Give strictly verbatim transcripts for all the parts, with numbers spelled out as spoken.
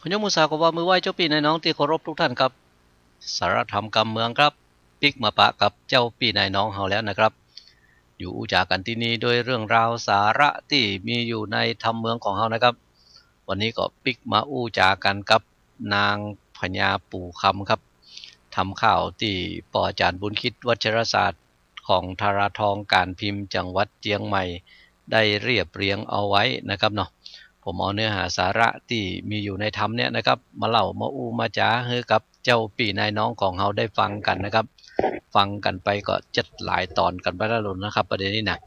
ขอยกมือสาขอว่ามือไหว้เจ้าปี้นายน้องตี้เคารพทุกท่านครับ สาระธรรมกำเมืองครับ ปิ๊กมาปะกับเจ้าปี้นายน้องเฮาแล้วนะครับ อยู่อู้จ๋ากั๋นตี้นี่โดยเรื่องราวสาระตี้มีอยู่ในธรรมเมืองของเฮานะครับ วันนี้ก็ปิ๊กมาอู้จ๋ากั๋นกับนางพญาปู่คำครับ ทำข่าวตี้ป้ออาจ๋ารย์บุญคิดวัชรศาสตร์ ของธาราทองก๋านพิมพ์จังหวัดเจียงใหม่ได้เรียบเรียงเอาไว้นะครับเนาะ ผมเอาเนื้อหาสาระตี้มีอยู่ในธรรมเนี่ยนะครับ มาเล่ามาอู้มาจ๋าหื้อกับเจ้าปี้นายน้องของเฮาได้ฟังกั๋นนะครับ ฟังกั๋นไปก็เจ็ดหลายต๋อนกั๋นไปแล้วนะครับ ประเดี๋ยวนี้นะ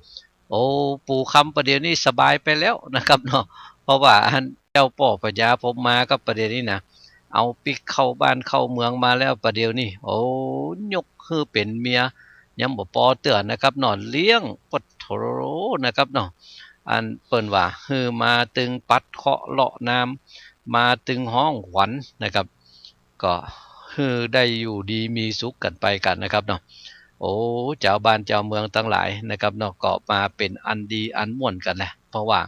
โอ้ ปู่คำประเดี๋ยวนี้สบายไปแล้วนะครับเนาะ เพราะว่าอันเจ้าป้อพญาพรหมมาครับประเดี๋ยวนี้นะ เอาปิ๊กเข้าบ้านเข้าเมืองมาแล้วประเดี๋ยวนี้ โอ้ ยกหื้อเป๋นเมีย ยังบ่ปอเตื้อนะครับเนาะ เลี้ยง ปะโถ นะครับเนาะ อันเปิ้นว่าหื้อมาตึงปัดเคราะห์เลาะนาม มาตึงฮ้องขวัญนะครับ ก็หื้อได้อยู่ดีมีสุขกั๋นไปกั๋นนะครับเนาะ โอ้ จาวบ้านจาวเมืองตังหลายนะครับเนาะ ก็มาเป๋นอันดีอันม่วนกั๋นแหละ เพราะว่า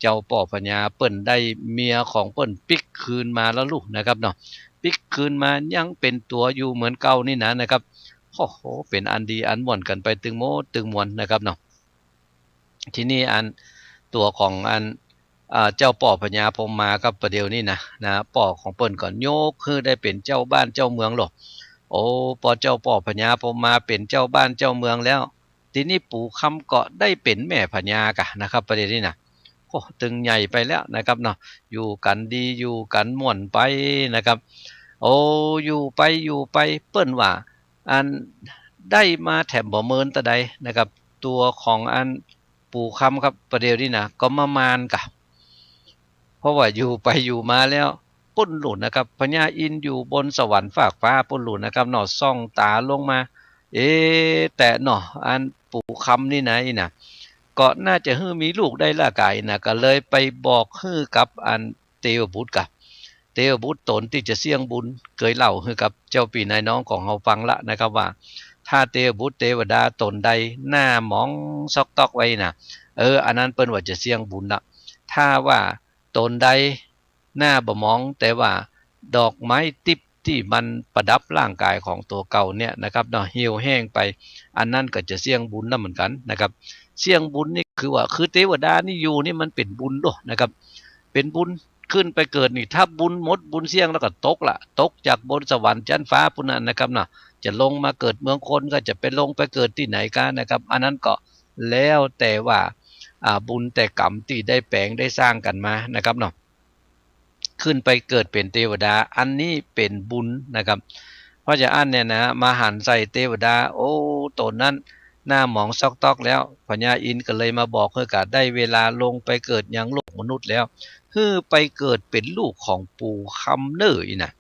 เจ้าป้อพญาเปิ้นได้เมียของเปิ้นปิ๊กคืนมาแล้วลูกนะครับเนาะ ปิ๊กคืนมายังเป๋นตั๋วอยู่เหมือนเก่านี่นะ นะครับ โอ้โห เป๋นอันดีอันม่วนกั๋นไปตึงหมดตึงมวลนะครับเนาะ ทีนี้อันตั๋วของอัน อ่า เจ้าป้อพญาพรหมมาครับประเดี๋ยวนี้นะ นะ ป้อของเปิ้นก็ยกหื้อได้เป๋นเจ้าบ้านเจ้าเมืองโลด โอ้ ปอเจ้าป้อพญาพรหมมาเป๋นเจ้าบ้านเจ้าเมืองแล้ว ทีนี้ปู่คำก็ได้เป๋นแม่พญาก่ะนะครับประเดี๋ยวนี้นะ โอ้ ตึงใหญ่ไปแล้วนะครับเนาะ อยู่กั๋นดีอยู่กั๋นม่วนไปนะครับ โอ้ อยู่ไปอยู่ไปเปิ้นว่า อันได้มาแถมบ่เมินตะใดนะครับ ตั๋วของอันปู่คำครับประเดี๋ยวนี้นะ ก็มามานก่ะ เพราะว่าอยู่ไปอยู่มาแล้ว ปุ้นลูกนะครับ พญาอินทร์อยู่บนสวรรค์ฟากฟ้าปุ้นลูกนะครับเนาะ ส่องต๋าลงมา เอ๊ะ แต่เนาะ อันปู่คำนี่นะ อี้นะ ก็น่าจะหื้อมีลูกได้ละก่ะ อี้นะ ก็เลยไปบอกหื้อกับอันเตวบุตรก่ะ เตวบุตรต๋นตี้จะเสี้ยงบุญ เกยเล่าหื้อกับเจ้าปี้นายน้องของเฮาฟังละนะครับว่า ถ้าเตวบุตรเตวดาต๋นใดหน้าหมองซอกต๊อกไว้นะ เออ อันนั้นเปิ้นว่าจะเสี้ยงบุญละ ถ้าว่าต๋นใดหน้าบ่หมอง แต่ว่าดอกไม้ติ๊บตี้มันประดับร่างกายของตั๋วเก่าเนี่ยนะครับเนาะ เหี่ยวแห้งไป อันนั้นก็จะเสี้ยงบุญละเหมือนกั๋นนะครับ เสี้ยงบุญนี่คือว่า คือเตวดานี่อยู่นี่มันเป๋นบุญโลดนะครับ เป๋นบุญ ขึ้นไปเกิดนี่ ถ้าบุญหมดบุญเสี้ยงแล้วก็ตกละ ตกจากบนสวรรค์จั๊นฟ้าปุ้นน่ะนะครับเนาะ จะลงมาเกิดเมืองคนก็จะไปลงไปเกิดตี้ไหนก้านะครับ อันนั้นก็แล้วแต่ว่า อ่า บุญแต่กรรมตี้ได้แป๋งได้สร้างกั๋นมานะครับเนาะ ขึ้นไปเกิดเป๋นเตวดา อันนี้เป๋นบุญนะครับ เพราะจะอั้นเนี่ยนะ มาหันใส่เตวดา โอ้ ต๋นนั้นหน้าหมองซอกต๊อกแล้ว พญาอินทร์ก็เลยมาบอกหื้อกะ ได้เวลาลงไปเกิดยังโลกมนุษย์แล้ว หื้อไปเกิดเป๋นลูกของปู่คำเน่อ อี้นะ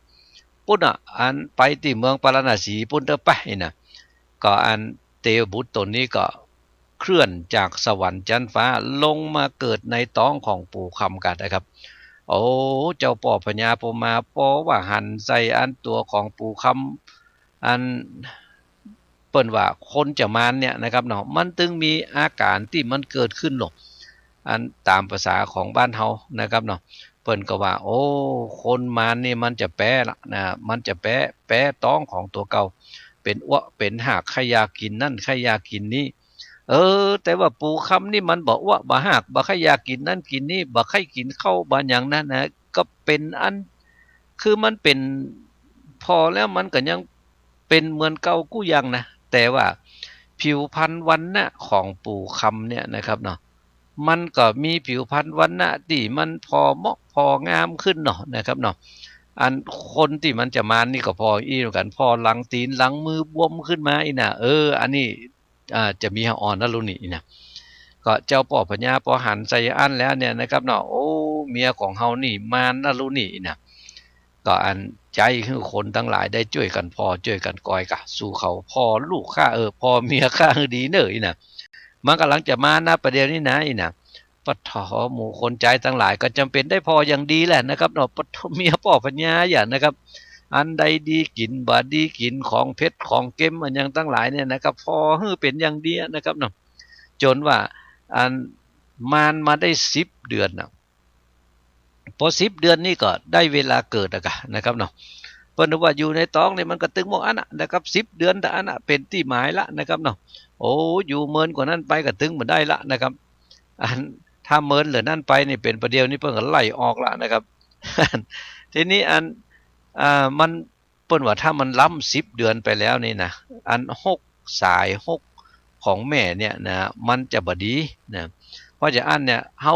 ปุ้นน่ะ อันไปตี้เมืองปาราณสีปุ้นเต๊อะไป อี้นะ ก็อันเตวบุตรต๋นนี้ก็เคลื่อนจากสวรรค์จั๊นฟ้าลงมาเกิดในต๊องของปู่คำก่ะนะครับ โอ้ เจ้าป้อพญาพรหมมา ปอว่าหันใส่อันตั๋วของปู่คำ อันเปิ้นว่าคนจะมานเนี่ยนะครับเนาะ มันตึงมีอาก๋ารตี้มันเกิดขึ้นโลด อันต๋ามภาษาของบ้านเฮานะครับเนาะ เปิ้นก็ว่า โอ้ คนมานนี่มันจะแป๊ละนะ มันจะแป๊ แป๊ต๊องของตั๋วเก่า เป๋นอ้วะเป๋นหาก ใค่อยากกิ๋นนั่น ใค่อยากกิ๋นนี้ เออ แต่ว่าปู่คำนี่มันบ่อ้วะบ่หาก บ่ใค่อยากกิ๋นนั่นกิ๋นนี้ บ่ใค่กิ๋นข้าวบ่หยังนั้นนะ ก็เป๋นอัน คือมันเป๋น ผ่อแล้วมันก็ยังเป๋นเหมือนเก่ากู้อย่างนะ แต่ว่าผิวพรรณวรรณะของปู่คำเนี่ยนะครับเนาะ มันก็มีผิวพรรณวรรณะตี้มันผ่อเหมาะผ่องามขึ้นเนาะนะครับเนาะ อันคนตี้มันจะมานนี่ก็ผ่ออี้เหมือนกั๋น ผ่อหลังตี๋นหลังมือบวมขึ้นมาอี้นะ เออ อันนี้ อ่า จะมีหาอ่อนนะลูกนี่นะ ก็เจ้าป้อพญาปอหันใส่อั้นแล้วเนี่ยนะครับเนาะ โอ้ เมียของเฮานี่มานนะลูกนี่นะ ก็อันใจ๊หื้อคนตังหลายได้จ้วยกั๋นผ่อจ้วยกั๋นกอยก่ะ สู่เขาผ่อลูกข้า เออ ผ่อเมียข้าหื้อดีเน่อ อี้นะ มันก่ำลังจะมานนะประเดี๋ยวนี้นะ อี้นะ ปะโถ หมู่คนใจ๊ตังหลายก็จ๋ำเป๋นได้ผ่ออย่างดีแหละนะครับเนาะ ปะโถ เมียป้อพญาอย่างนะครับ อันใดดีกิ๋น บ่ดีกิ๋น ของเผ็ด ของเค็ม อันหยังตังหลายเนี่ยนะครับ ผ่อหื้อเป๋นอย่างดีนะครับเนาะ จ๋นว่า อัน มานมาได้สิบเดือนน่ะ พอสิบเดือนนี่ก็ได้เวลาเกิดอะกะนะครับเนาะ เปิ้นว่าอยู่ในต๊องนี่มันก็ตึงหมดอั้นน่ะนะครับ สิบเดือนเต้าอั้นน่ะเป๋นตี้หมายละนะครับเนาะ โอ้ อยู่เมินกว่านั้นไปก็ตึงบ่ได้ละนะครับ อันถ้าเมินเหลือนั้นไปนี่เป๋นประเดี๋ยวนี้เปิ้นก็ไล่ออกละนะครับ ทีนี้อัน อ่า มัน เปิ้นว่าถ้ามันล้ำสิบเดือนไปแล้วนี่นะ อันฮกสายฮกของแม่เนี่ยนะ มันจะบ่ดีนะ เพราะจะอั้นเนี่ย เฮา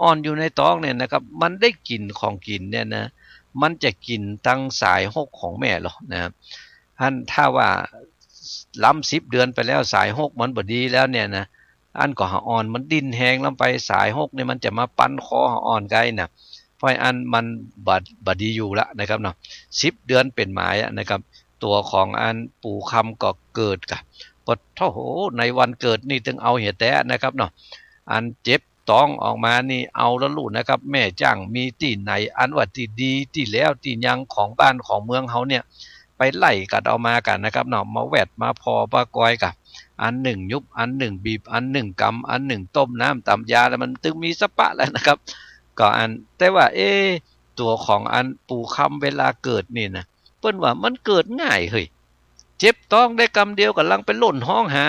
อ่อนอยู่ในต๊องเนี่ยนะครับ มันได้กิ๋นของกิ๋นเนี่ยนะ มันจะกิ๋นตังสายฮกของแม่ลอนะ อันถ้าว่าล้ำสิบเดือนไปแล้ว สายฮกมันบ่ดีแล้วเนี่ยนะ อันก็หาอ่อนมันดิ้นแฮงล้ำไป สายฮกนี่มันจะมาปันคอหาอ่อนไกนะ เพราะอั้นมันบ่ บ่ดีอยู่ละนะครับเนาะ สิบเดือนเป๋นหมายอะนะครับ ตั๋วของอันปู่คำก็เกิดกะ ปะโถ ในวันเกิดนี่ตึงเอาเหียแต๊นะครับเนาะ อันเจ็บต๊องออกมานี่เอาละลู่นะครับ แม่จ้างมีตี้ไหน อันว่าตี้ดีตี้แล้วตี้ยังของบ้านของเมืองเฮาเนี่ย ไปไล่กัดเอามากั๋นนะครับเนาะ มาแวดมาผ่อปะกอยกะ อันนึ่งยุบ อันนึ่งบีบ อันนึ่งกำ อันนึ่งต้มน้ำต๋ำยา แล้วมันตึงมีสะปะแล้วนะครับ ก็อัน แต่ว่า เอ๊ะ ตั๋วของอันปู่คำเวลาเกิดนี่นะ เปิ้นว่ามันเกิดง่ายเฮ้ย เจ็บต๊องได้กำเดียวก่ำลังไปล่นฮ้องหา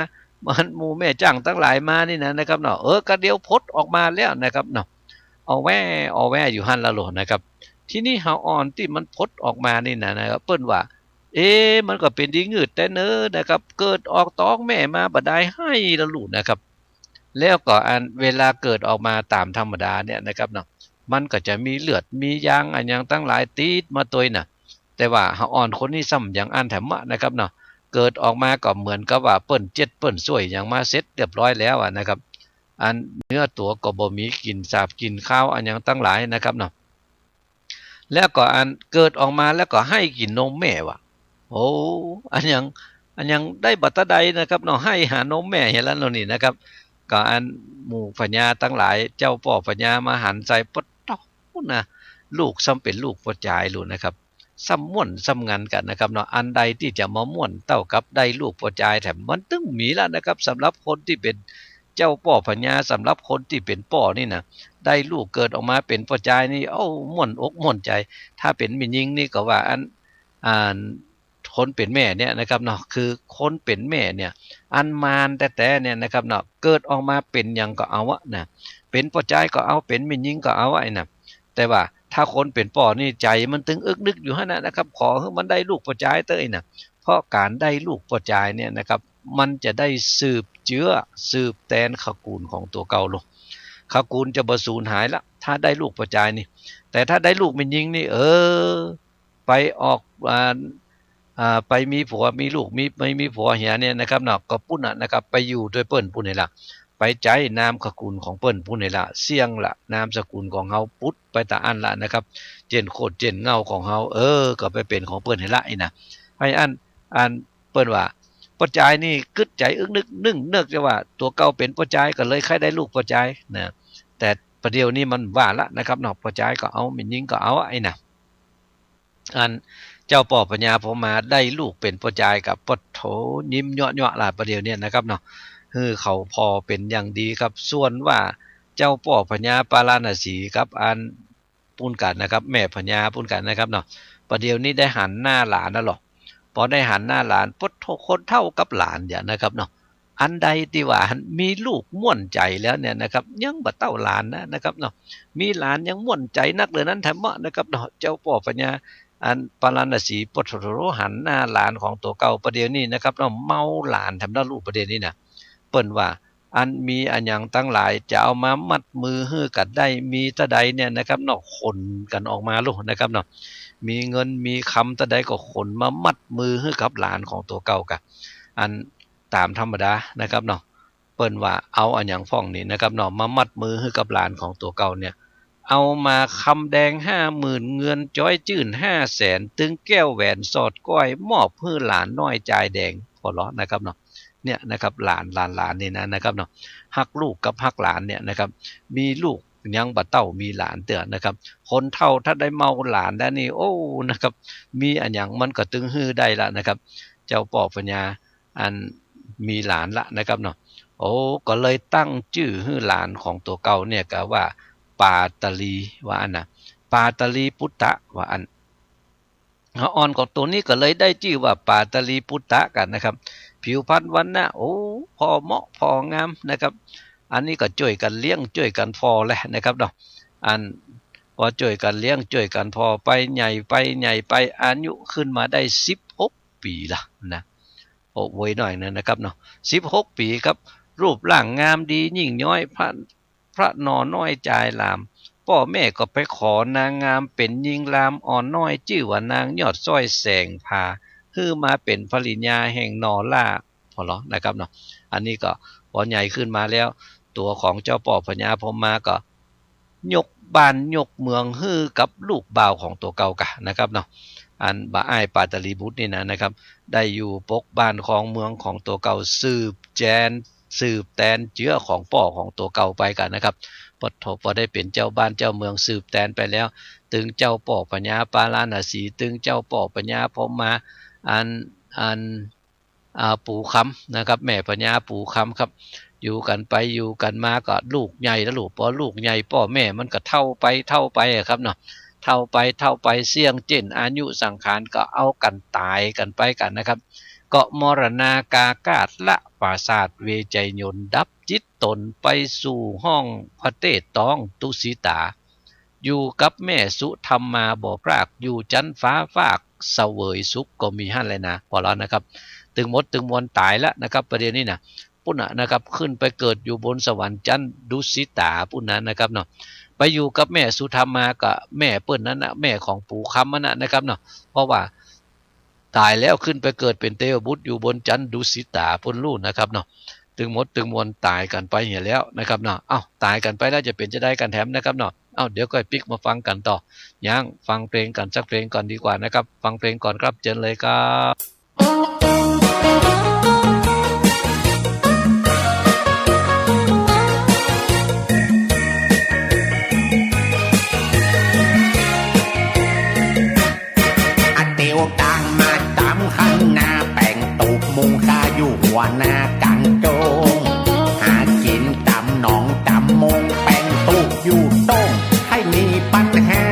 มันหมู่แม่จ้างตังหลายมานี่นะ นะครับเนาะ เออ กะเดียวผดออกมาแล้วนะครับเนาะ เอาแว่ เอาแว่อยู่หั้นละโลนะครับ ทีนี้หาอ่อนตี้มันผดออกมานี่นะ นะครับ เปิ้นว่า เอ๊ะ มันก็เป๋นดีงืดแต๊เนอนะครับ เกิดออกต๊องแม่มาบ่ดายไห้ละลู่นะครับ แล้วก็อันเวลาเกิดออกมาต๋ามธรรมดาเนี่ยนะครับเนาะ มันก็จะมีเลือดมียางอะหยังตังหลายติดมาตวยน่ะ แต่ว่าหาอ่อนคนนี้ซ้ำอย่างอั้นแถมอะนะครับเนาะ เกิดออกมาก็เหมือนกับว่าเปิ้นเจ็ดเปิ้นส้วยหยังมาเสร็จเรียบร้อยแล้วอะนะครับ อันเนื้อตั๋วก็บ่มีกิ๋นสาบกิ๋นคาวอะหยังตังหลายนะครับเนาะ แล้วก็อันเกิดออกมาแล้วก็ไห้กิ๋นนมแม่ว่ะ โอ้ อันหยัง อันหยังได้บ่ตาใดนะครับเนาะ ไห้หานมแม่เหียละโน่นนี่นะครับ ก็อันหมู่พญาตังหลาย เจ้าป้อพญามาหันใส่ ปะโถ นะ ลูกซ้ำเป๋นลูกป้อจายลูกนะครับ ซ้ำม่วนซ้ำงันกั๋นนะครับเนาะ อันใดตี้จะมาม่วนเต้ากับได้ลูกป้อจายแถม มันตึงมีละนะครับ สำหรับคนตี้เป๋นเจ้าป้อพญา สำหรับคนตี้เป๋นป้อนี่นะ ได้ลูกเกิดออกมาเป๋นป้อจายนี่ โอ้ ม่วนอกม่วนใจ๋ ถ้าเป๋นแม่ญิงนี่ก็ว่าอัน อัน คนเป๋นแม่เนี่ยนะครับเนาะ คือคนเป๋นแม่เนี่ย อันมานแต๊ๆเนี่ยนะครับเนาะ เกิดออกมาเป๋นหยังก็เอาอะนะ เป๋นป้อจายก็เอา เป๋นแม่ญิงก็เอาอะไอ้น่ะ แต่ว่าถ้าคนเป๋นป้อนี่ใจ๋มันตึงอึกนึกอยู่หั้นน่ะนะครับ ขอหื้อมันได้ลูกป้อจายเต๊อะไอ้น่ะ เพราะก๋านได้ลูกป้อจายเนี่ยนะครับ มันจะได้สืบเจื๊อ สืบแตนขกูลของตั๋วเก่าลง ขกูลจะบ่สูญหายละ ถ้าได้ลูกป้อจายนี่ แต่ถ้าได้ลูกแม่ญิงนี่ เออ ไปออก อ่า อ่า ไปมีผัวมีลูก มี ไปมีผัวเหียเนี่ยนะครับเนาะ ก็ปุ้นน่ะนะครับ ไปอยู่ตวยเปิ้นปุ้นนี่ละ ไปใจ๊นามขกูลของเปิ้นปุ้นนี่ละ เสี้ยงละ นามสกุลของเฮาปุดไปตาอั้นละนะครับ เจ้นโคตรเจ้นเหง้าของเฮา เออ ก็ไปเป๋นของเปิ้นนี่ละไอ้น่ะ ไอ้อัน อันเปิ้นว่า ป้อจายนี่กึ๊ดใจ๋อึกนึกนึ่งเนิกจะว่าตั๋วเก่าเป๋นป้อจายก็เลยใค่ได้ลูกป้อจายนะ แต่ประเดี๋ยวนี้มันว่าละนะครับเนาะ ป้อจายก็เอา แม่ญิงก็เอาไอ้น่ะ อันเจ้าป้อพญาพอมาได้ลูกเป๋นป้อจายก็ปะโถ ยิ้มเยาะๆละประเดี๋ยวเนี้ยนะครับเนาะ หื้อเขาผ่อเป๋นอย่างดีครับ ส่วนว่าเจ้าป้อพญาปาราณสีกับอันปุ้นกั๋นนะครับ แม่พญาปุ้นกั๋นนะครับเนาะ ประเดี๋ยวนี้ได้หันหน้าหลานแล้วหรอ ปอได้หันหน้าหลาน ปะโถ คนเต้ากับหลานเหียนะครับเนาะ อันใดตี้ว่ามีลูกม่วนใจ๋แล้วเนี่ยนะครับ ยังบ่เต้าหลานนะ นะครับเนาะ มีหลานยังม่วนใจ๋นักเหลือนั้นแถมเนาะนะครับเนาะ เจ้าป้อพญาอันปาราณสี ปะโถ หันหน้าหลานของตั๋วเก่าประเดี๋ยวนี้นะครับเนาะ เมาหลานแถมเนาะลูกประเดี๋ยวนี้นะ เปิ้นว่า อันมีอะหยังตังหลายจะเอามามัดมือหื้อกั๋นได้ มีตาใดเนี่ยนะครับเนาะ ขนกั๋นออกมาลูกนะครับเนาะ มีเงินมีคำตาใดก็ขนมามัดมือหื้อกับหลานของตั๋วเก่ากะ อันต๋ามธรรมดานะครับเนาะ เปิ้นว่าเอาอะหยังพ่องนี่นะครับเนาะ มามัดมือหื้อกับหลานของตั๋วเก่าเนี่ย เอามาคำแดงห้าหมื่น เงินจ๊อยจื้นห้าแสน ตึงแก้วแหวนสอดก้อย มอบหื้อหลานน้อยจายแดง หัวเราะนะครับเนาะ เนี่ยนะครับ หลาน หลานๆนี่นะ นะครับเนาะ ฮักลูกกับฮักหลานเนี่ยนะครับ มีลูกยังบ่เต้ามีหลานเตื้อนะครับ คนเฒ่าถ้าได้เมาหลานแล้วนี่ โอ้ นะครับ มีอะหยังมันก็ตึงหื้อได้ละนะครับ เจ้าป้อพญาอันมีหลานละนะครับเนาะ โอ้ ก็เลยตั้งจื้อหื้อหลานของตั๋วเก่าเนี่ยกะว่า ปาตะลี ว่าอั้นน่ะ ปาตลีปุตตะ ว่าอั้น อ่อนของตั๋วนี้ก็เลยได้จื้อว่าปาตลีปุตตะกั๋นนะครับ ผิวพรรณวรรณะ โอ้ ผ่อเหมาะผ่องามนะครับ อันนี้ก็จ้วยกั๋นเลี้ยงจ้วยกั๋นผ่อแหละนะครับเนาะ อัน พอจ้วยกั๋นเลี้ยงจ้วยกั๋นผ่อไป ใหญ่ไปใหญ่ไป อายุขึ้นมาได้สิบหกปี๋ละนะ โอ้ เวยหน้อยนะนะครับเนาะ สิบหกปี๋ครับ รูปร่างงามดียิ่งย้อย พระ พระหน่อน้อยจายหลาม ป้อแม่ก็ไปขอนางงามเป๋นญิงรามอ่อนน้อย จื้อว่านางยอดสร้อยแสงผา หื้อมาเป๋นภริยาแห่งหน่อหล้า ผ่อลอนะครับเนาะ อันนี้ก็พอใหญ่ขึ้นมาแล้ว ตั๋วของเจ้าป้อพญาพรหมาก็ยกบ้านยกเมืองหื้อกับลูกบ่าวของตั๋วเก่ากั๋นนะครับเนาะ อันบ่าอ้ายปาตลีบุตรนี่นะ นะครับ ได้อยู่ปกบ้านครองเมืองของตั๋วเก่า สืบแจน สืบแตนเจื๊อของป้อของตั๋วเก่าไปกั๋นนะครับ ปะโถ พอได้เป๋นเจ้าบ้านเจ้าเมืองสืบแตนไปแล้ว ตึงเจ้าป้อพญาปาราณสี ตึงเจ้าป้อพญาพรหมา อัน อัน อ่า ปู่คำนะครับ แม่พญาปู่คำครับ อยู่กั๋นไปอยู่กั๋นมาก็ลูกใหญ่แล้วลูก พอลูกใหญ่ป้อแม่มันก็เฒ่าไปเฒ่าไปอะครับเนาะ เฒ่าไปเฒ่าไป เสี้ยงเจ๊นอายุสังขารก็เอากั๋นต๋ายกั๋นไปกั๋นนะครับ ก็มรณาคาตละปราสาทเวไชยนนท์ ดับจิตตนไปสู่ห้องพระเทพตองตุสิตา อยู่กับแม่สุธรรมาบ่พราก อยู่จั๊นฟ้าฟากเสวยสุขก็มีหั้นแลนะ ผ่อลอนะครับ ตึงหมดตึงมวลต๋ายแล้วนะครับ ประเดี๋ยวนี้นะ ปุ้นน่ะนะครับ ขึ้นไปเกิดอยู่บนสวรรค์จั๊นดุสิตาปุ้นนั้นนะครับเนาะ ไปอยู่กับแม่สุธรรมากับแม่เปิ้นนั้นนะ แม่ของปู่คำนั้นนะนะครับเนาะ เพราะว่าต๋ายแล้วขึ้นไปเกิดเป๋นเทวบุตรอยู่บนจั๊นดุสิตาปุ้นลู้นนะครับเนาะ ตึงหมดตึงมวลต๋ายกั๋นไปเหียแล้วนะครับเนาะ เอ้า ต๋ายกั๋นไปแล้วจะเป๋นจาใดกั๋นแถมนะครับเนาะ เอ้า เดี๋ยวก้อยปิ๊กมาฟังกั๋นต่อ ยังฟังเพลงกั๋นสักเพลงก่อนดีกว่านะครับ ฟังเพลงก่อนครับ เจิญเลยครับ อะเตียวตางมาต๋ามข้างหน้า แป๋งตุ๊บมุงข้าอยู่หัวหน้ากางโจง หากิ๋นต๋ามหนองต๋ามมง แป๋งตุ๊บอยู่โต้ง ใค่มีปัญหา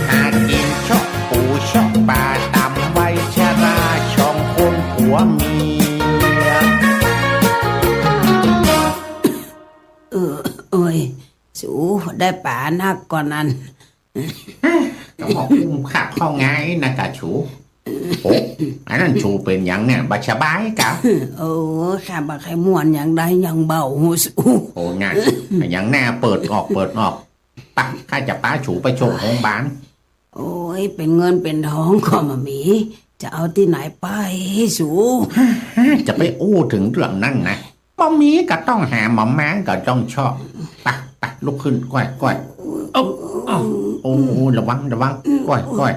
หากิ๋นเชาะปูเชาะป๋า ต๋ามวัยชราสองคนผัวเมีย เออ โอ้ย สูได้ป๋านักก่อนั้น ก็บอกอุ้มข้าเข้าไงนะกะสู โอ้ อันนั้นสูเป๋นหยังเนี่ย บ่สบายกะ โอ้ ข้าบ่ใค่ม่วนหยังใด หยังเบาหูสู โอ้ นั่น หยังแน่ เปิดออก เปิดออก ไป ข้าจะปาสูไปส่งโฮงบาล โอ้ย เป๋นเงินเป๋นทองก็บ่มี จะเอาตี้ไหนไปสู จะไปอู้เถิงเรื่องนั้นนะ บ่มีก็ต้องหา บ่มาก็ต้องชอบ ไป ไป ลุกขึ้น ก้อย ก้อย เอิบ เอ้า โอ้ ระวัง ระวัง ก้อย ก้อย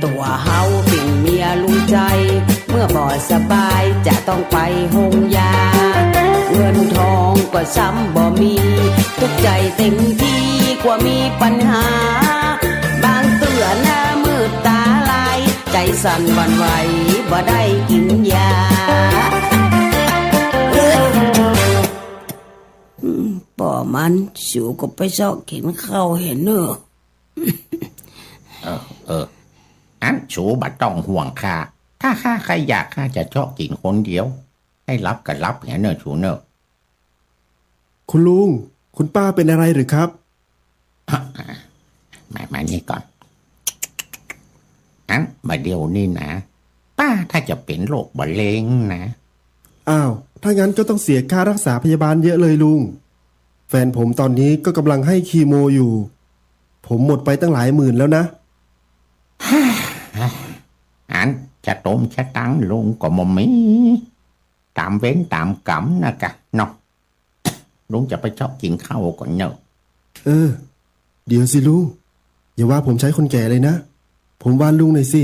ตั๋วเฮาเป๋นเมียลุงใจ๋ เมื่อบ่สบายจะต้องไปโฮงยา เงินทองก็ซ้ำบ่มี ตุ๊กข์ใจ๋เต๋มตี้กลัวมีปัญหา บางเตื้อหน้ามืดต๋าลาย ใจ๋สั่นหวั่นไหว บ่ได้กิ๋นยา อืม ป้อมัน สูก็ไปเซาะกิ๋นข้าวเหียเน่อ เออ เออ อันสูบ่ต้องห่วงข้า ถ้าข้าใค่อยากข้าจะเซาะกิ๋นคนเดียว ใค่หลับก็หลับเหียเน่อสูเน่อ คุณลุง คุณป้าเป๋นอะไรหรือครับ มา มานี่ก่อน อัน บ่าเดี่ยวนี้นะ ป้าถ้าจะเป๋นโรคมะเร็งนะ อ้าว ถ้างั้นก็ต้องเสียค่ารักษาพยาบาลเยอะเลยลุง แฟนผมตอนนี้ก็กำลังให้คีโมอยู่ ผมหมดไปตั้งหลายหมื่นแล้วนะ อัน จะตงจะตังลุงก็บ่มี ต๋ามเวรต๋ามกรรมนะกะเนาะ ลุงจะไปเซาะกิ๋นข้าวก่อนเน่อ เออ เดี๋ยวสิลุง อย่าว่าผมใช้คนแก่เลยนะ ผมวานลุงหน่อยสิ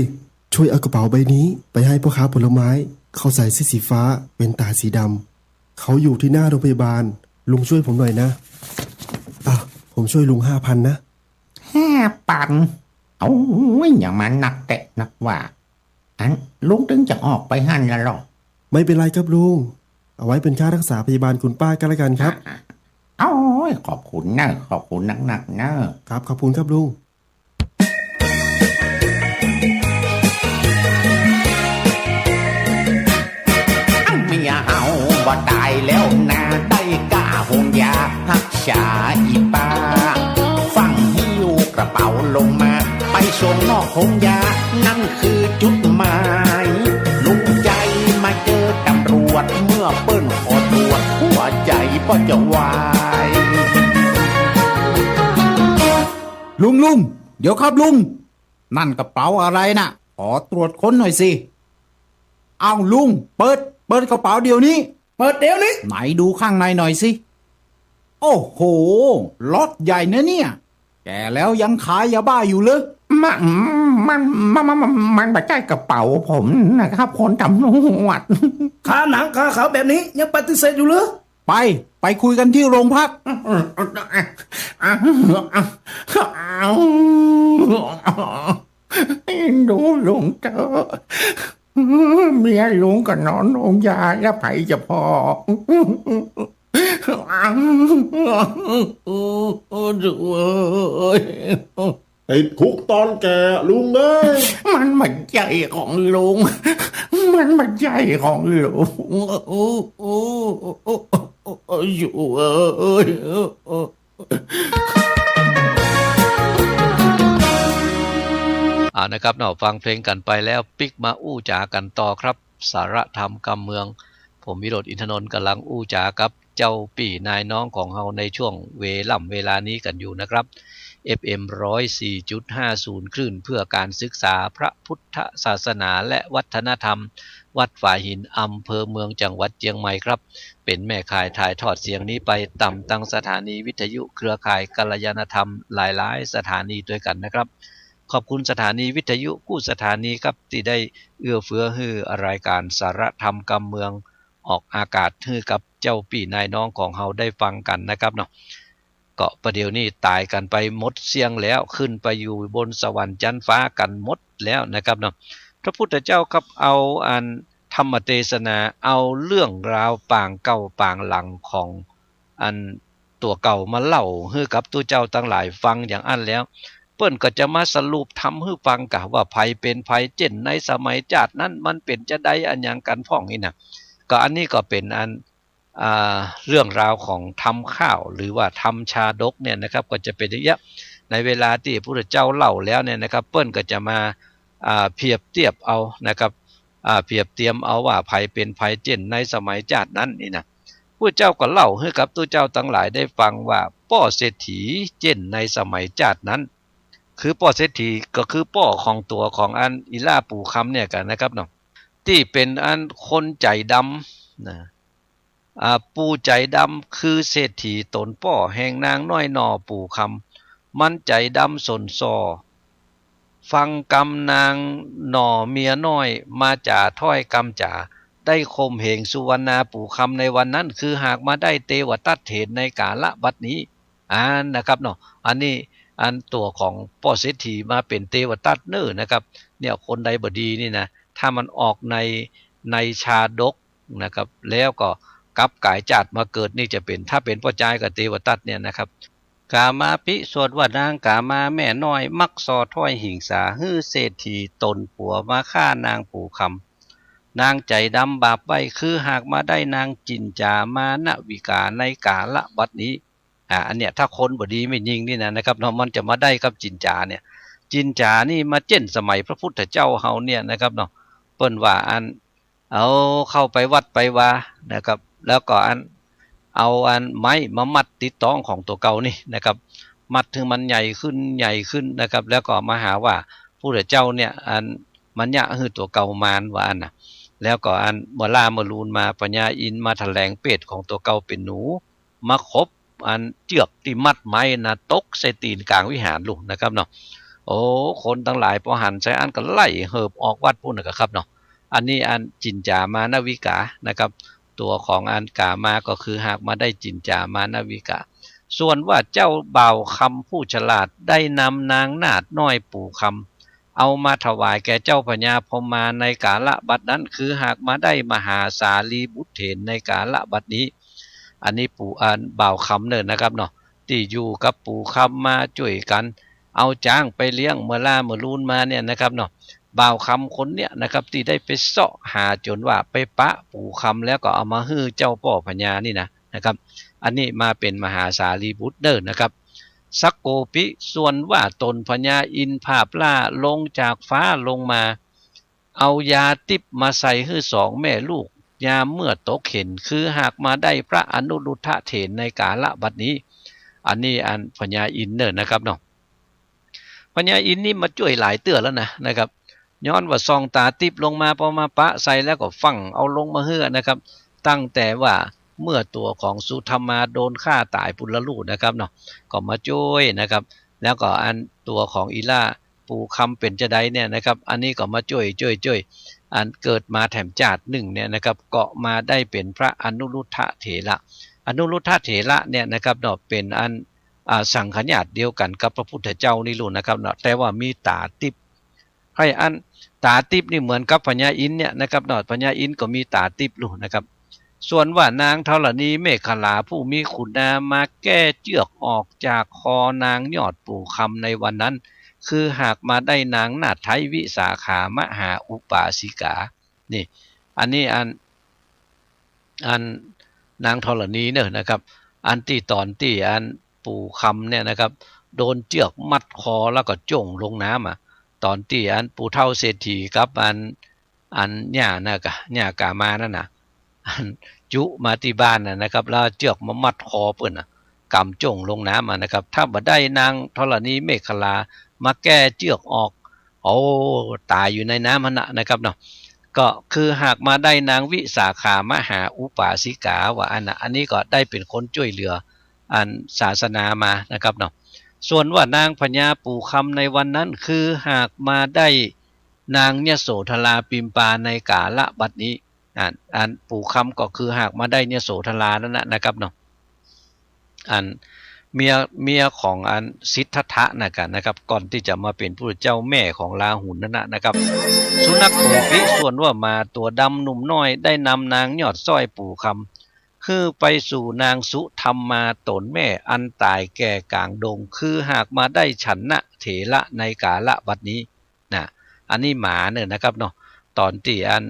ช่วยเอากระเป๋าใบนี้ไปให้พ่อค้าผลไม้ เขาใส่เสื้อสีฟ้า แว่นต๋าสีดำ เขาอยู่ที่หน้าโรงพยาบาล ลุงช่วยผมหน่อยนะ อ่ะ ผมช่วยลุงห้าพันนะ ห้าปัน โอ้ย อย่ามานักแต๊นักว่า อัน ลุงตึงจะออกไปหั้นละลอ ไม่เป็นไรครับลุง เอาไว้เป็นค่ารักษาพยาบาลคุณป้าก็แล้วกันครับ โอ้ย ขอบคุณเน่อ ขอบคุณนักๆ เน่อ ครับ ขอบคุณครับลุง เมียเฮาบ่ต๋ายแล้วนา ได้ก้าโฮงยาฮักษาอี่ป้า ฟั่งหิ้วกระเป๋าลงมา ไปส่งนอกโฮงยา นั่นคือจุดหมาย ลุงใจ๋มาเจอตำรวจ เมื่อเปิ้นขอตรวจ หัวใจ๋ก็จะวาย ลุง ลุง เดี๋ยวครับลุง นั่นกระเป๋าอะไรน่ะ ขอตรวจค้นหน่อยสิ อ้าวลุง เปิด เปิดกระเป๋าเดี๋ยวนี้ เปิดเดี๋ยวนี้ ไหนดูข้างในหน่อยสิ โอ้โห ล็อตใหญ่นะเนี่ย แก่แล้วยังขายยาบ้าอยู่เหรอ มัน มัน มัน มัน มัน มันบ่ใจ้กระเป๋าผมนะครับ คนตำรวจ คาหนังคาเขาแบบนี้ยังปฏิเสธอยู่เหรอ ไป ไปคุยกันที่โรงพัก ดูลุงเถอะ เมียลุงก็นอนโฮงยา แล้วใผจะผ่อ ดูเอ้ย ติดคุกต๋อนแก่ลุงเอ้ย มันบ่ใจ้ของลุง มันบ่ใจ้ของลุง อยู่เอ้ย เอานะครับเนาะ ฟังเพลงกั๋นไปแล้ว ปิ๊กมาอู้จ๋ากั๋นต่อครับ สาระธรรมกำเมือง ผมวิโรจน์ อินทนนท์ ก่ำลังอู้จ๋ากับเจ้าปี้นายน้องของเฮาในช่วงเวล่ำเวลานี้กั๋นอยู่นะครับ เอฟเอ็ม ร้อยสี่จุดห้าศูนย์ คลื่นเพื่อการศึกษาพระพุทธศาสนาและวัฒนธรรม วัดฝายหิน อำเภอเมือง จังหวัดเจียงใหม่ครับ เป๋นแม่ข่ายถ่ายทอดเสียงนี้ไปต๋ามตังสถานีวิทยุเครือข่ายกัลยาณธรรมหลายๆ สถานีตวยกั๋นนะครับ ขอบคุณสถานีวิทยุกู้สถานีครับ ตี้ได้เอื้อเฟื้อหื้อรายก๋านสาระธรรมกำเมืองออกอากาศหื้อกับเจ้าปี้นายน้องของเฮาได้ฟังกั๋นนะครับเนาะ ก็ประเดี๋ยวนี้ต๋ายกั๋นไปหมดเสี้ยงแล้ว ขึ้นไปอยู่บนสวรรค์จั๊นฟ้ากั๋นหมดแล้วนะครับเนาะ พระพุทธเจ้าครับเอาอันธรรมเตสนา เอาเรื่องราวปางเก่าปางหลังของ อันตั๋วเก่ามาเล่าหื้อกับตุ๊เจ้าตังหลายฟังอย่างอั้นแล้ว เปิ้นก็จะมาสรุปธรรมหื้อฟังกะว่าใผเป๋นใผ เจ้นในสมัยจาตินั้นมันเป๋นจาใดอะหยังกั๋นพ่องนี่นะ ก็อันนี้ก็เป๋นอัน อ่า เรื่องราวของธรรมข้าว หรือว่าธรรมชาดกเนี่ยนะครับ ก็จะเป๋นอย่างเงี้ย ในเวลาตี้พระพุทธเจ้าเล่าแล้วเนี่ยนะครับ เปิ้นก็จะมา อ่า เปรียบเตียบเอานะครับ อ่า เปรียบเตียมเอาว่าใผเป๋นใผ เจ้นในสมัยจาตินั้นนี่นะ พุทธเจ้าก็เล่าหื้อกับตุ๊เจ้าตังหลายได้ฟังว่า ป้อเศรษฐีเจ้นในสมัยจาตินั้น คือป้อเศรษฐีก็คือป้อของตั๋วของอันอีหล้าปู่คำเนี่ยกั๋นนะครับเนาะ ตี้เป๋นอันคนใจ๋ดำนะ อ่า ปู่ใจ๋ดำคือเศรษฐีต๋นป้อแห่งนางน้อยหน่อปู่คำ มันใจ๋ดำส้นส่อ ฟังกำนางหน่อเมียน้อยมาจ๋าถ้อยกำจ๋า ได้ข่มเหงสุวรรณาปู่คำในวันนั้น คือหากมาได้เตวตัตถ์เถนในกาละบัดนี้ อันนะครับเนาะ อันนี้อันตั๋วของป้อเศรษฐีมาเป๋นเตวตัตถ์เน่อนะครับ เนี่ยคนใดบ่ดีนี่นะ ถ้ามันออกใน ในชาดกนะครับ แล้วก็กลับก๋ายจาติมาเกิดนี่จะเป๋น ถ้าเป๋นป้อจายก็เตวตัตถ์เนี่ยนะครับ กามาภิสวดว่านางกามาแม่น้อยมักส่อถ้อยหิงสาหื้อเศรษฐีต๋นผัวมาฆ่านางปู่คำ นางใจ๋ดำบาปไว้ คือหากมาได้นางจิ๋นจ๋ามาณวิกาในกาละบัดนี้ อ่า อันเนี้ยถ้าคนบ่ดีแม่ญิงนี่นะ นะครับเนาะ มันจะมาได้กับจิ๋นจ๋าเนี่ย จิ๋นจ๋านี่มาเจ้นสมัยพระพุทธเจ้าเฮาเนี่ยนะครับเนาะ เปิ้นว่าอัน เอาเข้าไปวัดไปวานะครับ แล้วก็อัน เอาอันไม้มามัดติดต๊องของตั๋วเก่านี่นะครับ มัดหื้อมันใหญ่ขึ้น ใหญ่ขึ้นนะครับ แล้วก็มาหาว่าพุทธเจ้าเนี่ย อัน มันเยียะหื้อตั๋วเก่ามานว่าอั้นนะ แล้วก็อันเมื่อล้าเมื่อลูนมา พญาอินทร์มาแถลงเปรตของตั๋วเก่าเป๋นหนู มาขบอันเจื้อกตี้มัดไม้นะ ตกใส่ตี๋นก๋างวิหารลูกนะครับเนาะ โอ้ คนตังหลายปอหันใส่อั้นก็ไล่เหิบออกวัดปู้นน่ะครับเนาะ อันนี้อันจิ๋นจ๋ามาณวิกานะครับ ตั๋วของอันกามาก็คือหากมาได้จิ๋นจ๋ามาณวิกา ส่วนว่าเจ้าบ่าวคำผู้ฉลาดได้นำนางนาฏน้อยปู่คำ เอามาถวายแก่เจ้าพญาพรหมาในกาละบัดนั้น คือหากมาได้มหาสารีบุตรเถรในกาละบัดนี้ อันนี้ปู่ อันบ่าวคำเน่อนะครับเนาะ ตี้อยู่กับปู่คำมาจ้วยกั๋น เอาจ๊างไปเลี้ยงเมื่อล้าเมื่อลูนมาเนี่ยนะครับเนาะ บ่าวคำคนเนี่ยนะครับ ตี้ได้ไปเซาะหาจ๋นว่าไปปะปู่คำแล้วก็เอามาหื้อเจ้าป้อพญานี่นะ นะครับ อันนี้มาเป๋นมหาสารีบุตรเน่อนะครับ สักโกปิ ส่วนว่าต๋นพญาอินทร์ผาบล้าลงจากฟ้าลงมา เอายาติ๊บมาใส่หื้อสองแม่ลูก ยามเมื่อตกเข็ญ คือหากมาได้พระอนุรุทธะเถรในกาละบัดนี้ อันนี้อันพญาอินทร์เน่อนะครับเนาะ พญาอินทร์นี่มาจ้วยหลายเตื้อแล้วนะ นะครับ ย้อนว่าส่องต๋าติ๊บลงมา ปอมาปะใส่แล้วก็ฟั่งเอาลงมาหื้อนะครับ ตั้งแต่ว่าเมื่อตั๋วของสุธรรมาโดนฆ่าต๋ายปุณณลูกนะครับเนาะ ก็มาจ้วยนะครับ แล้วก็อันตั๋วของอีล่าปู่คำเป๋นจาใดเนี่ยนะครับ อันนี้ก็มาจ้วย จ้วย จ้วย อันเกิดมาแถมจาตินึ่งเนี่ยนะครับ ก็มาได้เป๋นพระอนุรุทธะเถระ อนุรุทธะเถระเนี่ยนะครับเนาะ เป๋นอัน อ่า สังขญาติเดียวกั๋นกับพระพุทธเจ้านี่ลูกนะครับเนาะ แต่ว่ามีต๋าติ๊บ ใค่อันต๋าติ๊บนี่เหมือนกับพญาอินทร์เนี่ยนะครับเนาะ พญาอินทร์ก็มีต๋าติ๊บลูกนะครับ ส่วนว่านางธรณีเมขลาผู้มีขุนนามมาแก้เจื้อกออกจากคอนางยอดปู่คำในวันนั้น คือหากมาได้นางนาฏไท้วิสาขามหาอุปาสิกา นี่ อันนี้อัน อันนางธรณีเน่อนะครับ อันตี้ต๋อนตี้อันปู่คำเนี่ยนะครับ โดนเจื้อกมัดคอแล้วก็จ้วงลงน้ำอะ ต๋อนตี้อันปู่เฒ่าเศรษฐีกับอัน อันหญ้านะกะ หญ้ากามานั่นน่ะ อันจุมาตี้บ้านน่ะนะครับ แล้วเจื้อกมามัดคอเปิ้นน่ะ ก๋ำจ้วงลงน้ำอะนะครับ ถ้าบ่ได้นางธรณีเมขลามาแก้เจื้อกออก โอ้ ต๋ายอยู่ในน้ำหั้นน่ะนะครับเนาะ ก็คือหากมาได้นางวิสาขามหาอุปาสิกาว่าอั้นน่ะ อันนี้ก็ได้เป๋นคนจ้วยเหลืออันศาสนามานะครับเนาะ ส่วนว่านางพญาปู่คำในวันนั้น คือหากมาได้นางยโสธราปิมปาในกาละบัดนี้ อ่า อันปู่คำก็คือหากมาได้ยโสธรานั่นน่ะนะครับเนาะ อันเมีย เมียของอันสิทธัตถะนะกะนะครับ ก่อนตี้จะมาเป๋นพุทธเจ้า แม่ของราหุลนั่นน่ะนะครับ สุนัขโขปิ ส่วนว่าหมาตั๋วดำหนุ่มน้อยได้นำนางยอดสร้อยปู่คำ หื้อไปสู่นางสุธรรมาต๋นแม่อันต๋ายแก่ก๋างดง คือหากมาได้ฉัณณะเถระในกาละบัดนี้ นะ อันนี้หมาเน่อนะครับเนาะ ต๋อนตี้อัน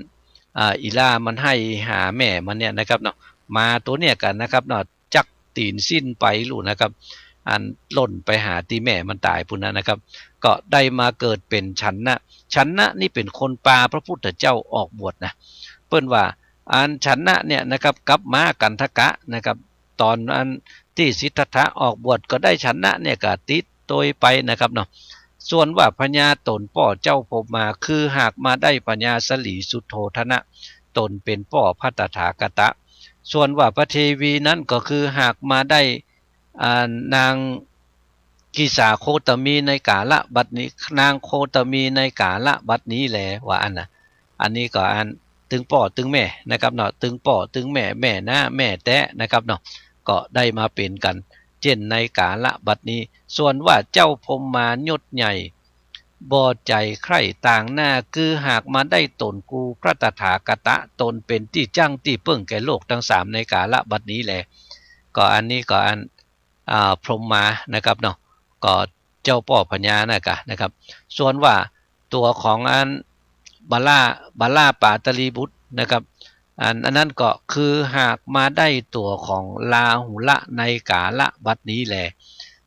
อ่า อีล่ามันไห้หาแม่มันเนี่ยนะครับเนาะ หมาตั๋วเนี่ยกะนะครับเนาะ จักตี๋นสิ้นไปลูกนะครับ อันล่นไปหาตี้แม่มันต๋ายปุ้นน่ะนะครับ ก็ได้มาเกิดเป๋นฉัณณะ ฉัณณะนี่เป๋นคนปาพระพุทธเจ้าออกบวชนะ เปิ้นว่าอันฉัณณะเนี่ยนะครับ กับม้ากันทกะนะครับ ต๋อนอันตี้สิทธัตถะออกบวชก็ได้ฉัณณะเนี่ยกะติดโตยไปนะครับเนาะ ส่วนว่าพญาต๋นป้อเจ้าพรหมา คือหากมาได้พญาสลีสุโธทนะ ต๋นเป๋นป้อพระตถาคตะ ส่วนว่าพระเทวีนั้นก็คือหากมาได้ อ่า นางกิสาโคตมีในกาละบัดนี้ นางโคตมีในกาละบัดนี้แล ว่าอั้นน่ะ อันนี้ก็อันตึงป้อตึงแม่นะครับเนาะ ตึงป้อตึงแม่ แม่น้าแม่แต๊นะครับเนาะ ก็ได้มาเป๋นกั๋นเจ้นในกาละบัดนี้ ส่วนว่าเจ้าพรหมายศใหญ่ บ่ใจ๋ใคร่ต่างหน้า คือหากมาได้ต๋นกูพระตถาคตะ ต๋นเป๋นตี้จั้งตี้เปิ้งแก่โลกตังสามในกาละบัดนี้แล ก็อันนี้ก็อัน อ่า พรหมานะครับเนาะ ก็เจ้าป้อพญานะกะนะครับ ส่วนว่าตั๋วของอันบาลา บาลาปาตลีบุตรนะครับ อัน อันนั้นก็คือหากมาได้ตั๋วของราหุละในกาละบัดนี้แล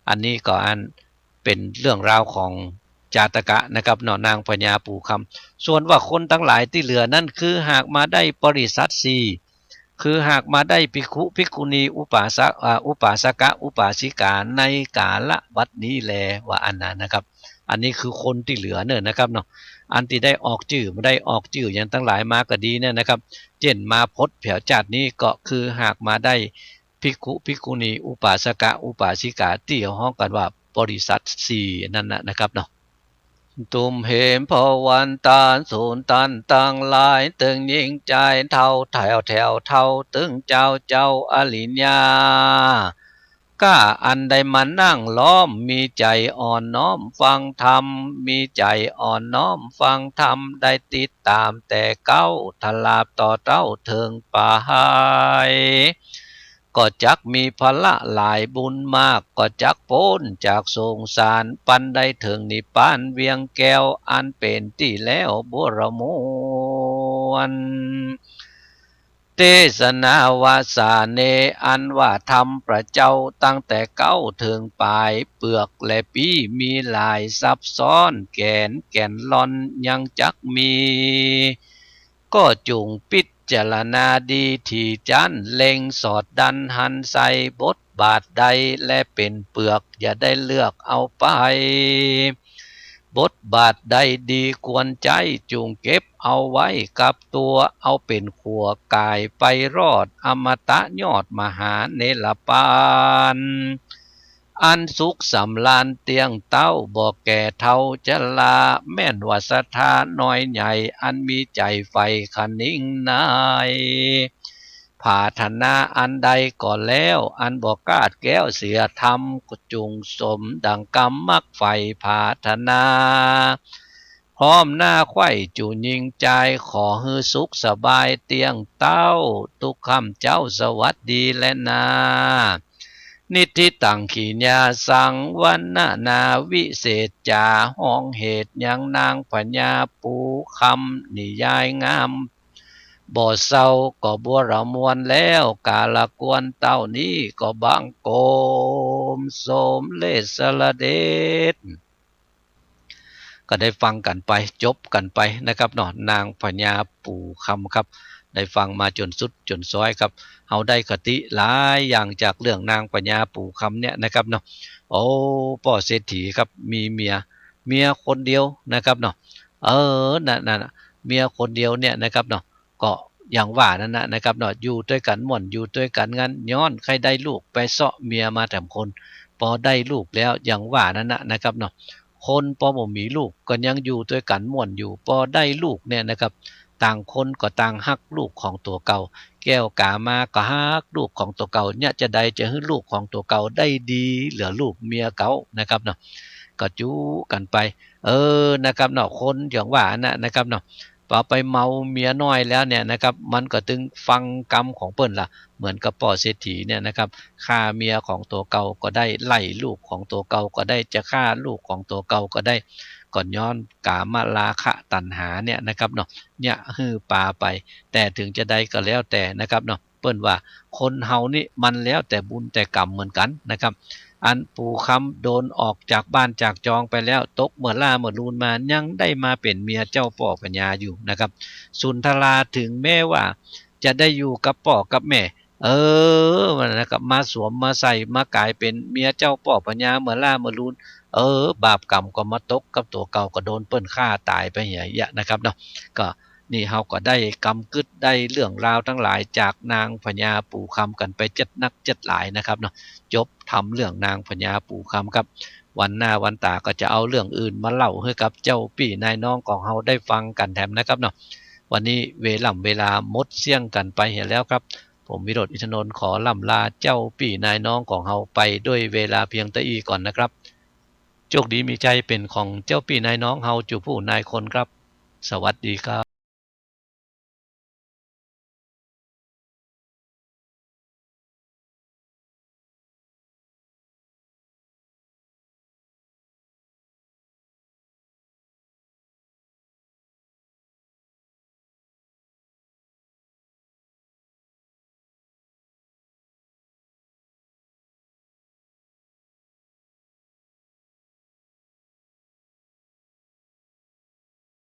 อันนี้ก็อันเป๋นเรื่องราวของจาตกะนะครับเนาะ นางพญาปู่คำ ส่วนว่าคนตังหลายตี้เหลือนั้น คือหากมาได้ปริษัทสี่ คือหากมาได้ภิกขุ ภิกขุณี อุปาสะ อ่า อุปาสกะ อุปาสิกาในกาละบัดนี้แล ว่าอั้นน่ะนะครับ อันนี้คือคนตี้เหลือเน่อนะครับเนาะ อันตี้ได้ออกจื้อ บ่ได้ออกจื้อหยังตังหลายมาก็ดีเนี่ยนะครับ เจ้นมาพบแผวจาตินี้ก็คือหากมาได้ภิกขุ ภิกขุณี อุปาสกะ อุปาสิกา ตี้เฮาฮ้องกั๋นว่าปริษัทสี่นั่นน่ะนะครับเนาะ ตุ้มเหมพวันตาสูนตันตังหลาย ตึงญิงจายเฒ่าแถวแถวเฒ่า ตึงเจ้าเจ้าอริญญา ก ข้าอันได้มานั่งล้อม มีใจ๋อ่อนน้อมฟังธรรม มีใจ๋อ่อนน้อมฟังธรรม ได้ติดต๋ามแต่เก๊า ตราบต่อเต๊าเถิงป๋าย ก็จักมีผละหลายบุญมาก ก็จักป๊นจากสงสาร ปันได้เถิงนิพพานเวียงแก้ว อันเป๋นตี้แล้วบัวระมวล เตสนาวาสาเน อันว่าธรรมพระเจ้าตั้งแต่เก๊าเถิงป๋าย เปลือกและปี้มีหลายซับซ้อน แก๋นแก่นลอนยังจักมี ก็จุ่งปิจารณาดีถี่จั้น เล็งสอดดันหันใส่ บทบาทใดแลเป๋นเปลือก อย่าได้เลือกเอาไป บทบาทใดดีควรใจ๊ จุ่งเก็บเอาไว้กับตั๋ว เอาเป๋นขั่วก๋ายไปรอด อมตะยอดมหาเนรปาน อันสุขสำราญเตี้ยงเต๊า บ่แก่เฒ่าชรา แม่นว่าศรัทธาน้อยใหญ่ อันมีใจ๋ใฝ่คะนิงใน ผาถนาอันใดก็แล้ว อันบ่คลาดแคล้วเสียธรรม ก็จุ่งสมดังกำมักใฝ่ผาถนา พร้อมหน้าใคว่จูหญิงจาย ขอหื้อสุขสบายเตี้ยงเต๊า ทุกค่ำเจ๊าสวัสดีแลนา นิทธิตังขีญาสัง วรรณนาวิเศษจา ฮ้องเหตุยังนางพญาปูคำ นิยายงามบ่เศร้า ก็บัวระมวลแล้ว ก๋าละกวนเต้านี้ ก็บังคมสมเร็จสละเด็จ ก็ได้ฟังกั๋นไป จบกั๋นไปนะครับเนาะ นางพญาปูคำครับ ได้ฟังมาจ๋นสุดจ๋นซ้อยครับ เฮาได้คติหลายอย่างจากเรื่องนางพญาปูคำเนี่ยนะครับเนาะ โอ้ ป้อเศรษฐีครับ มีเมีย เมียคนเดียวนะครับเนาะ เออ นั่น นั่นน่ะ เมียคนเดียวเนี่ยนะครับเนาะ ก็อย่างว่านั่นน่ะนะครับเนาะ อยู่ตวยกั๋นม่วน อยู่ตวยกั๋นงัน ย้อนใค่ได้ลูกไปเซาะเมียมาแถมคน ปอได้ลูกแล้ว อย่างว่านั่นน่ะนะครับเนาะ คนปอบ่มีลูกก็ยังอยู่ตวยกั๋นม่วนอยู่ ปอได้ลูกเนี่ยนะครับ ต่างคนก็ต่างฮักลูกของตั๋วเก่า แก้วก๋ามาก็ฮักลูกของตั๋วเก่า เนี่ยจะใดจะหื้อลูกของตั๋วเก่าได้ดีเหลือลูกเมียเก่านะครับเนาะ ก็จู๊กั๋นไป เออ นะครับเนาะ คนอย่างว่านั่นน่ะนะครับเนาะ ปอไปเมาเมียน้อยแล้วเนี่ยนะครับ มันก็ตึงฟังกำของเปิ้นละ เหมือนกับป้อเศรษฐีเนี่ยนะครับ ฆ่าเมียของตั๋วเก่าก็ได้ ไล่ลูกของตั๋วเก่าก็ได้ จะฆ่าลูกของตั๋วเก่าก็ได้ ก็ย้อนกามราคะตัณหาเนี่ยนะครับเนาะ เนี่ยหื้อปาไป แต่ถึงจะใดก็แล้วแต่นะครับเนาะ เปิ้นว่าคนเฮานี่มันแล้วแต่บุญแต่กรรมเหมือนกั๋นนะครับ อันปูคำโดนออกจากบ้านจากจองไปแล้ว ตกเมื่อล่าเมื่อลูนมา ยังได้มาเป๋นเมียเจ้าป้อพญาอยู่นะครับ สุนทราถึงแม้ว่าจะได้อยู่กับป้อกับแม่ เออ มันนะครับ มาสวมมาใส่ มาก๋ายเป๋นเมียเจ้าป้อพญาเมื่อล่าเมื่อลูน เออ บาปกรรมก็มาตกกับตั๋วเก่า ก็โดนเปิ้นฆ่าต๋ายไปเหียยะนะครับเนาะ ก็นี่เฮาก็ได้กำกึ๊ด ได้เรื่องราวตังหลายจากนางพญาปูคำกั๋นไปเจ็ดนักเจ็ดหลายนะครับเนาะ จบธรรมเรื่องนางพญาปูคำครับ วันหน้าวันต๋าก็จะเอาเรื่องอื่นมาเล่าหื้อกับเจ้าปี้นายน้องของเฮาได้ฟังกั๋นแถมนะครับเนาะ วันนี้เวล่ำเวลาหมดเสี้ยงกั๋นไปเหียแล้วครับ ผมวิโรจน์ อินทนนท์ ขอล่ำลาเจ้าปี้นายน้องของเฮาไปด้วยเวลาเพียงเต้าอี้ก่อนนะครับ โชคดีมีชัยเป๋นของเจ้าปี้นายน้องเฮาจูผู้นายคนครับ สวัสดีครับ